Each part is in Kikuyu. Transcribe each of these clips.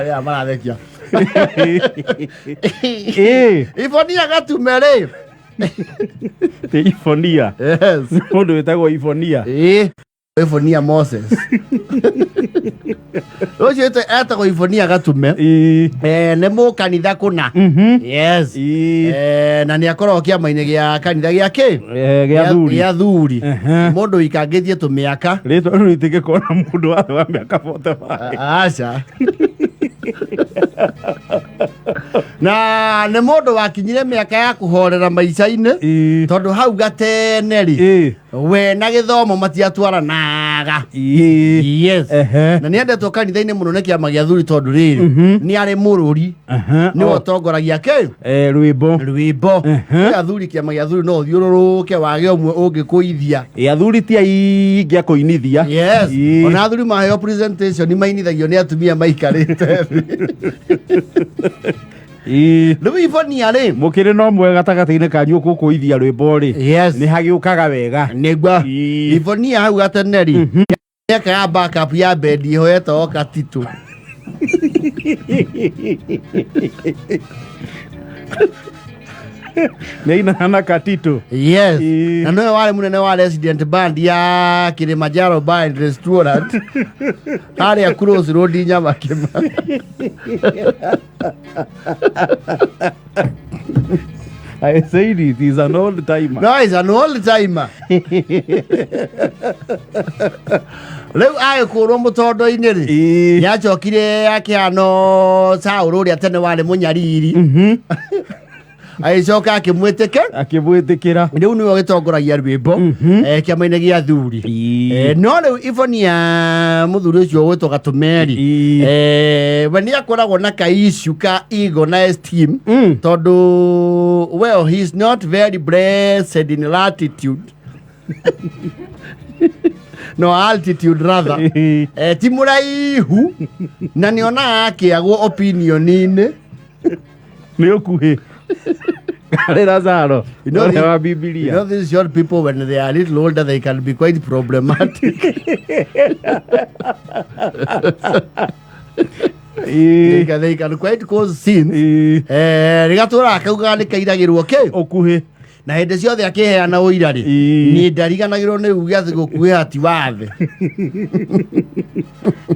Ya marathekia. Ĩĩ, Ibonia Gatume rĩ. Ti Ibonia. Yes. Mũndũ wĩtagwo Ibonia. Ĩĩ. Ibonia Moses. Ũcio etagwo Ibonia Gatume. Ĩĩ. Nĩ mũkanitha kũna. Yes. Ĩĩ. Na nĩ akoragwo kĩama-inĩ gĩa kanitha gĩa kĩ? Gĩa thuri. Gĩa thuri. Ehe. Mũndũ wĩikangĩtie tũmĩaka. Rĩtwa rĩu rĩtingĩkorwo na mũndũ wa thĩ wa mĩaka 45. Aca. Na nĩ mũndũ wakinyire mĩaka ya kũhorera maica-inĩ. Tondũ hau gatene rĩ, we na gĩthomo matiatwaranaga. Yes. Na nĩ endetwo kanitha-inĩ mũno nĩ kĩama gĩa thuri tondũ rĩrĩ nĩ arĩ mũrũri, nĩwe ũtongoragia kĩ? Rwĩmbo. Rwĩmbo. Kwĩ athuri kĩama gĩa thuri no ũthiũrũrũke wage ũmwe ũngĩkũithia. Athuri ti aingĩ a kũinithia. Yes. Ona athuri maheo presentation mainithagio nĩ atumia maikarĩte thĩ. Rĩu Ibonia rĩ, Mũkĩrĩ no mwe gatagatĩ-inĩ kanyu ũkũkũithia rwĩmbo rĩ, nĩ hagĩũkaga wega. Nĩguo. Ibonia hau gatene rĩ, mĩaka ya backup ya bendi ĩho yetagwo Katitũ. Nĩ na Katito. Yes. Na nĩwe warĩ mũnene wa resident band ya Kilimanjaro Bar and Restaurant harĩa Cross Road Nyamakima. I said it is an old timer. No, he's an old timer. Rĩu agĩkũrwo mũtondo-inĩ rĩ, nĩ acokire akĩhano Saũlũ ũrĩa tene warĩ mũnyariri, agĩcoka akĩmwĩtĩke Akĩmwĩtĩkĩra. Rĩu nĩwe ũgĩtongoragia rwĩmbo kĩama-inĩ gĩa thuri. No rĩu Ibonia mũthuri ũcio ũgwĩtwo Gatũmeri, we nĩ akoragwo na ka issue ka ego na esteem, tondũ well, he is not very blessed in latitude, no altitude rather. Ti mũraihu na nĩ onaga akĩagwo opinion-inĩ. Nĩ ũkuhĩ karĩ Lazaro You know, ũrĩa wa Bibilia. You know these short people, when they are a little older, they can be quite problematic. They can quite cause scenes. Rĩgatũra akaugaga nĩ kairagĩrwo kĩ ũkuhĩ na hĩndĩ ciothe akĩheana ũira rĩ, niĩ ndariganagĩrwo nĩ uge atĩ gũkuhĩ hati wathe.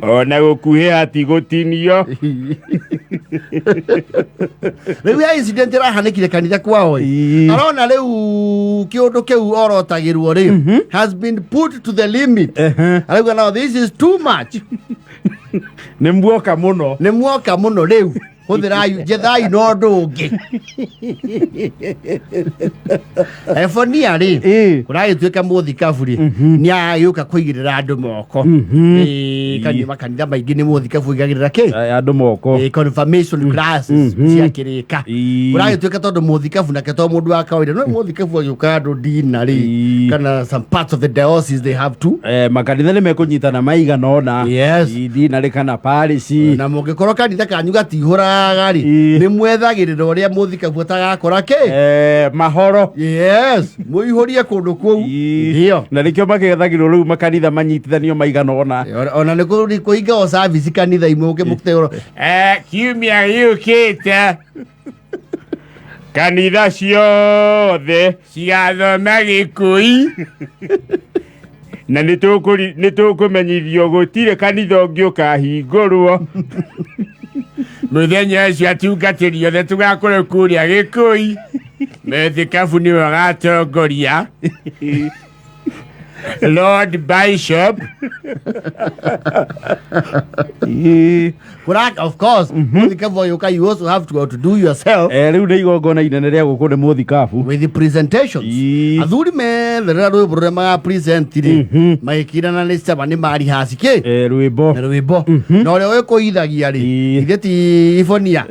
Ona gũkuhĩ hati gũtinio. Rĩu ya incident ĩrahanĩkire kanitha kwao ĩ, arona rĩu kĩũndũ kĩu orotagĩrwo rĩ has been put to the limit. Arauga, "Now this is too much." Nĩ muoka mũno. Nĩ muoka mũno, rĩu hũthĩrai njethai na ũndũ ũngĩ. Ebonia rĩ, kũragĩtuĩka mũthikabu rĩ nĩ agĩũka kũigĩrĩra andũ moko. Ĩĩ, makanitha maingĩ nĩ mũthikabu ũigagĩrĩra kĩ? Andũ moko. Confirmation classes ciakĩrĩka. Kũragĩtuĩka tondũ mũthikabu nake to mũndũ wa kawaida, no mũthikabu agĩũka andũ dina rĩ, kana some parts of the diocese, they have to Makanitha nĩ mekũnyitana maigana ũna. Yes. Dinarĩ kana parish. Na mũngĩkorwo kanitha kanyu gatihũraga rĩ, nĩ mwethagĩrĩra ũrĩa mũthikabu atagakora kĩ? Mahoro. Yes, mũihũrie kũndũ kũu. Ndio. Na nĩkĩo makĩgethagĩrwo rĩu makanitha manyitithanio maigana ũna. Ona nĩ kũingagwo service kanitha imwe ũkĩmũteũro. Kiumia gĩũkĩte kanitha ciothe cigathoma Gĩkũi na nĩ tũkũmenyithio gũtirĩ kanitha ũngĩ ũkahingũrwo mũthenya ũcio. Atungatĩri othe tũgakorwo kũrĩa Gĩkũi. Methikabu nĩwe agatongoria, Lord Bishop. Kũra, of course, mũthikabu agĩũka, you also have to outdo yourself. Rĩu nĩ igongona inene rĩa gũkũ nĩ mũthikabu. With the presentations. Athuri metherera rwĩmbo rũrĩa maga present rĩ, magĩkirana nĩ caba nĩ marihasi kĩ? Rwĩmbo. Rwĩmbo na ũrĩa wĩkũithagia rĩ, ithe ti Ibonia?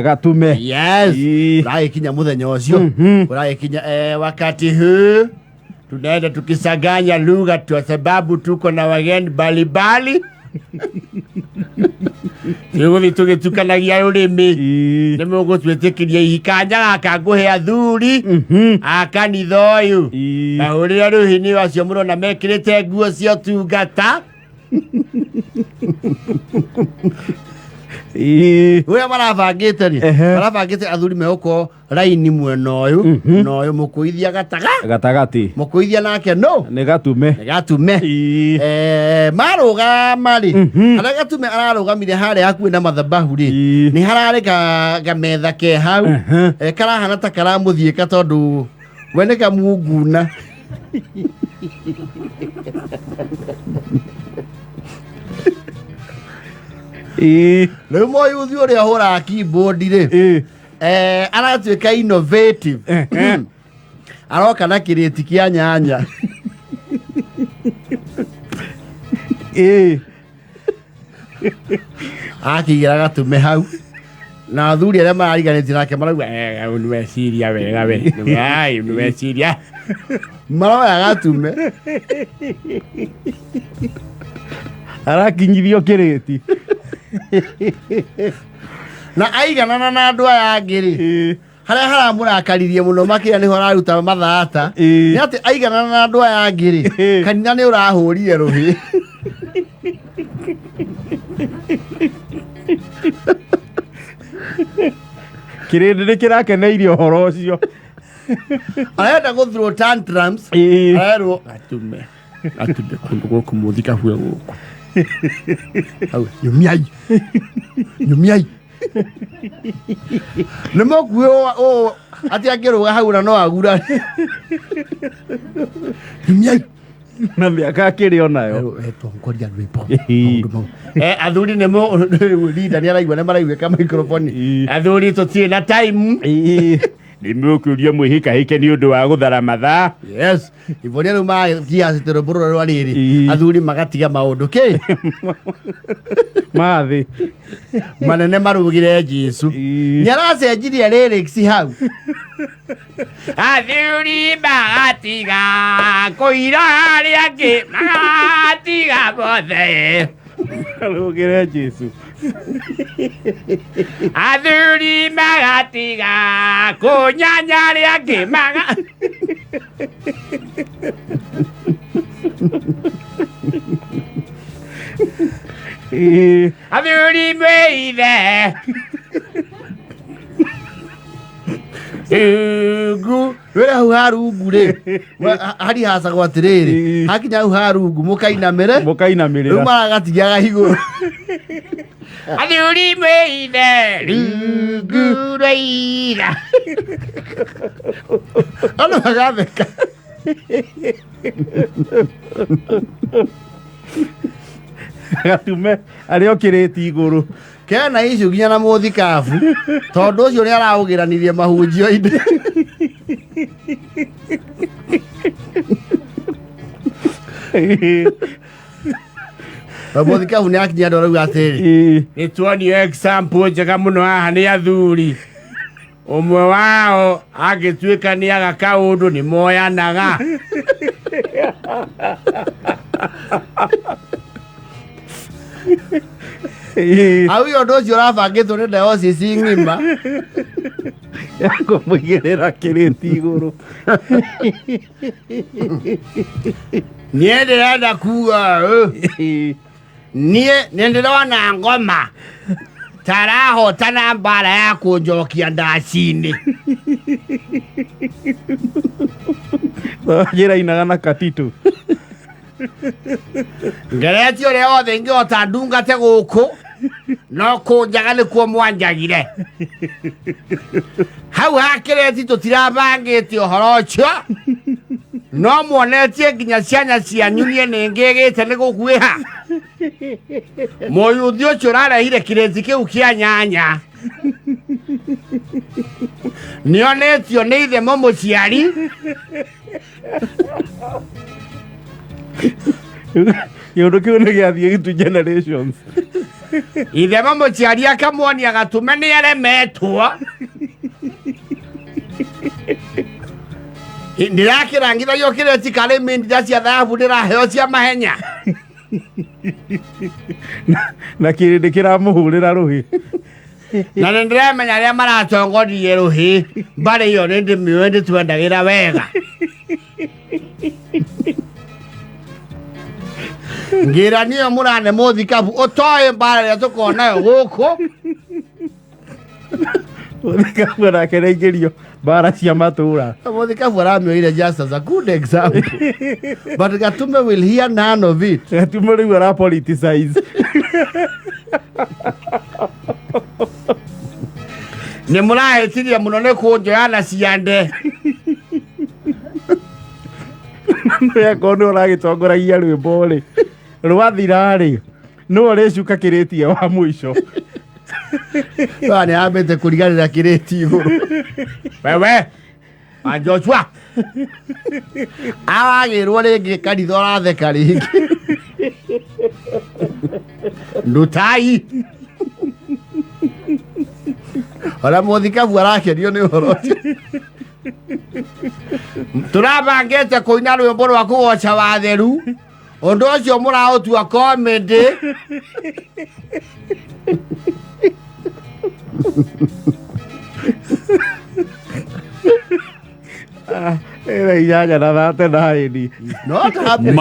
Gatume. Yes. Kũragĩkinya mũthenya ũcio, kũragĩkinya wakati huu tunaenda tukisaganya lugha kwa sababu tuko na wageni mbalimbali. Tũgũthiĩ tũgĩtukanagia rũrĩmĩ. Ĩĩ. Nĩ mũgũtwĩtĩkĩria ihikanya gaka ngũhe athuri a kanitha ũyũ. Ahũrĩra rũhĩ nĩ acio mũrona mekĩrĩte nguo cia ũtungata. Ũrĩa marabangĩte rĩ, marabangĩte athuri megũkorwo raini mwena ũyũ na ũyũ, mũkũithia gataga Gatagatĩ. Mũkũithia nake no Nĩ gatume. Nĩ gatume. Marũgama rĩ, harĩa gatume ararũgamire harĩa hakuhĩ na mathabahu rĩ, nĩ hararĩ gametha ke hau. Karahana ta karamũthiĩka tondũ we nĩ kamunguna. Rĩu moyuthi ũrĩa ũhũraga keyboard rĩ, aratuĩka innovative, aroka na kĩrĩti kĩa nyanya. Akĩigĩra gatume hau na athuri arĩa marariganĩtie nake marauga, "Eh, nĩ weciria wega we. Ai, nĩ weciria." Maroya gatume. Arakinyithio kĩrĩti. Na aiganana na andũ aya angĩ rĩ, harĩa haramũrakaririe mũno makĩria nĩho araruta mathata, nĩ atĩ aiganana na andũ aya angĩ rĩ, kanitha nĩ ũrahũrire rũhĩ. Kĩrĩndĩ nĩ kĩrakeneirie ũhoro ũcio. Arenda gũ throw tantrums. Arerwo gatume gatume kũndũ gũkũ mũthikabue gũkũ. Hau, nyumiai nyumiai nĩ mũkuĩ ũũ atĩ angĩrũga hau na no agura nyumiai. Na mĩaka akĩrĩ onayo. Tongoria rwĩmbo maũndũ mau. Athuri nĩ mũ Linda nĩ araigua nĩ maraiguĩka microphone. Athuri tũtirĩ na time. Nĩ mũkũria mwĩhĩkahĩke nĩ ũndũ wa gũthara mathaa. Yes, ivonia rĩu magiacĩte rwĩmbo rũrĩa rwa rĩrĩ, athuri magatiga maũndũ kĩ mathĩ manene marugire Jesu nĩ aracenjirie lyrics hau. Athuri magatiga kũira arĩa angĩ magatiga mothe. Rugire Jesu. Athuri magatiga kũnyanya arĩa angĩ maga. Athuri mwĩithe. Rungu wĩra hau ha rungu rĩ, hari hacagwo atĩrĩrĩ, hakinya hau ha rungu mũkainamĩre. Mũkainamĩrĩra. Rĩu maragatigaga igũrũ. Athuri mwĩithe rungu rwaira. Andũ magatheka. Gatume arĩ okĩrĩti igũrũ. Kena icio nginya na mũthikabu tondũ ũcio nĩ araũgĩranirie mahunjio-inĩ. Na mũthikabu nĩ akinyia andũ arauga atĩrĩ, nĩ tuonio example njega mũno haha nĩ athuri ũmwe wao angĩtuĩka nĩ aga kaũndũ nĩ moyanaga. Auge ũndũ ũcio ũrabangĩtwo nĩ diocese ng'ima. Ya kũmũigĩrĩra kĩrĩti igũrũ. Niĩ ndĩrenda kuga ũ, niĩ nĩ ndĩrona ngoma tarahotana mbara ya kũnjokia ndaci-inĩ. Njĩra inaga na katitũ. Ngeretie ũrĩa wothe ingĩhota ndungate gũkũ no kũnjaga nĩkuo mwanjagire hau hakĩrĩti tũtirabangĩte ũhoro ũcio no muonetie nginya ciana cianyu niĩ nĩ ngĩgĩte nĩ gũkuĩha mũyuthi ũcio ũrarehire kĩrĩti kĩu kĩa nyanya nĩonetio nĩ ithe mũmũciari. Kĩũndũ kĩu nĩ gĩathiĩ gitu generations. Ithe mũmũciari akamuonia gatume nĩ aremetwo ndĩrakĩrangithagio kĩrĩti karĩ mindira cia thahabu ndĩraheo cia mahenya. Na kĩrĩndĩ kĩramũhũrĩra rũhĩ. Na nĩ ndĩramenya arĩa maratongoririe rũhĩ mbarĩ ĩyo nĩ ndĩmĩũĩ, ndĩtwendagĩra wega. Ngĩra niyo mũrane mũthikabu ũtoĩ mbara ĩrĩa tũkorwo nayo gũkũ. Mũthikabu nake nĩaingĩrio mbara cia matũra. Mũthikabu aramĩoire just as a good example, but Gatume will hear none of it. Gatume rĩu ara politicize. Nĩ mũrahĩtirie mũno nĩ kũnjoya na ciande. Akorwo nĩ ũragĩtongoragia rwĩmbo rĩ rwathira rĩ, nĩ ũrĩcuka kĩrĩtie wa mũico. Wa nĩ ambĩte kũriganĩra kĩrĩti igũrũ. Wewe wa Joshua Aragĩrwo rĩngĩ kanitha ũratheka rĩngĩ ndutai. Ona mũthikabu arakenio nĩ ũhoro ũcio. Tũrabangĩte kũina rwĩmbo rwa kũgoca watheru, ũndũ ũcio mũraũtua comedy. Ĩna 8:39. Not happy.